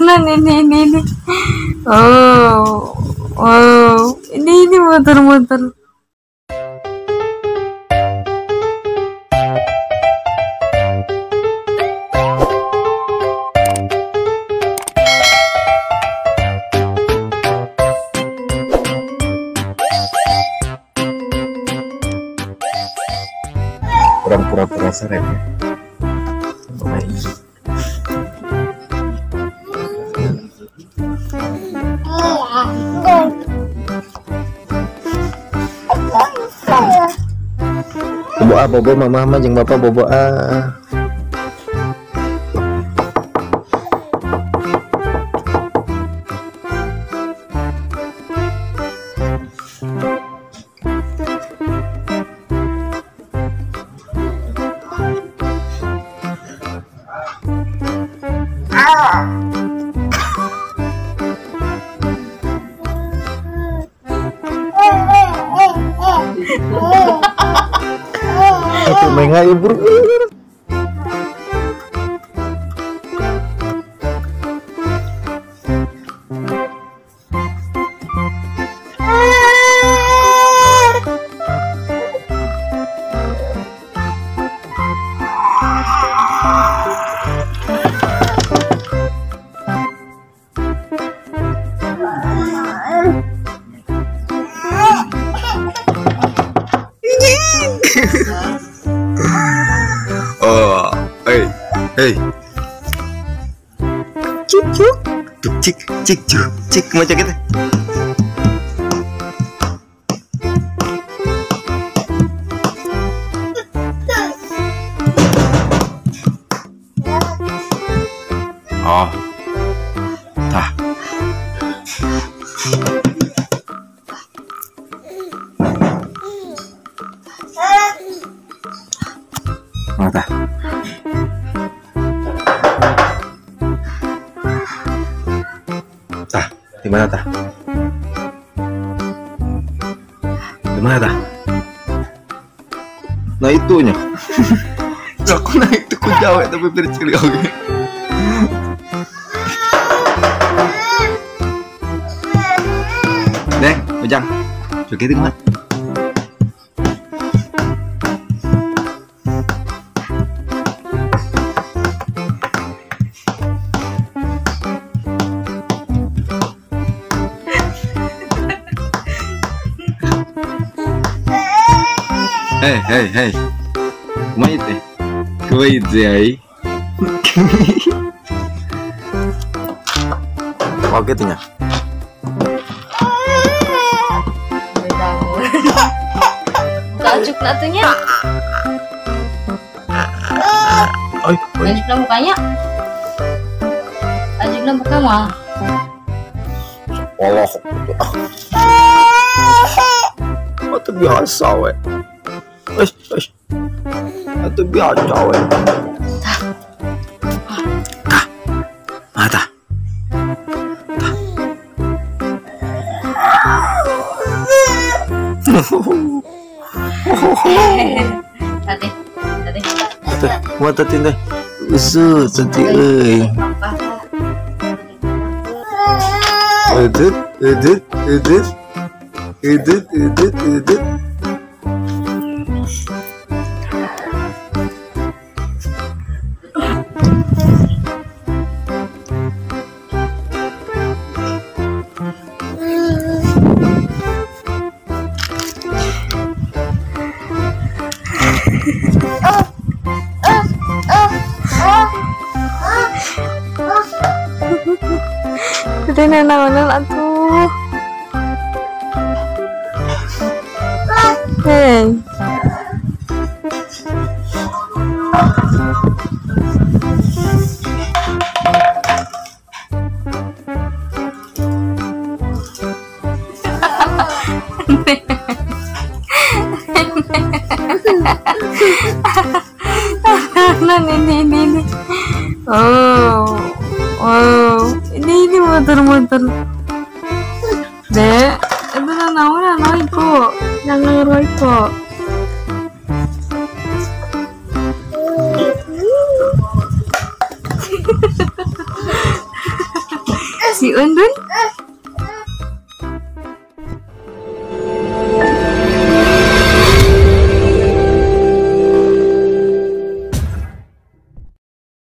Nah, ini. Oh, oh, ini muter-muter. Pura-pura serem ya. Bobo ah, bobo mama mah jeung bapak bobo ah. Itu menga ibu. Oh, hey, hey, cik cuk, cik cik cuk, cik macam gitu. Oh, tah. Mata. Tah, di mana tah? Di mana tah? Nah itunya. Aku naik tuh ku jauh tapi percaya oke. Deh, Ujang. Joget di mana? Hey, hey, hey. Kumaha teh? Kumaha teh ai? Oke teh nya. Tajukna teh nya. Oi, oi. Tajukna mukanya. Tajukna muka mah. Allah. Atuh biasa we. Eish, atuh biasa we. Tah, mata. Tah. Tadi, tadi. Teh, mata teh. Usut tadi euy. Edit, edit, edit. Edit, edit, edit. Tadi nanaonan atuh. Hey. Nah, ini. Oh, oh, ini muter-muter. Dek, itu naon iko, yang ngero iko. Sieun, Dun.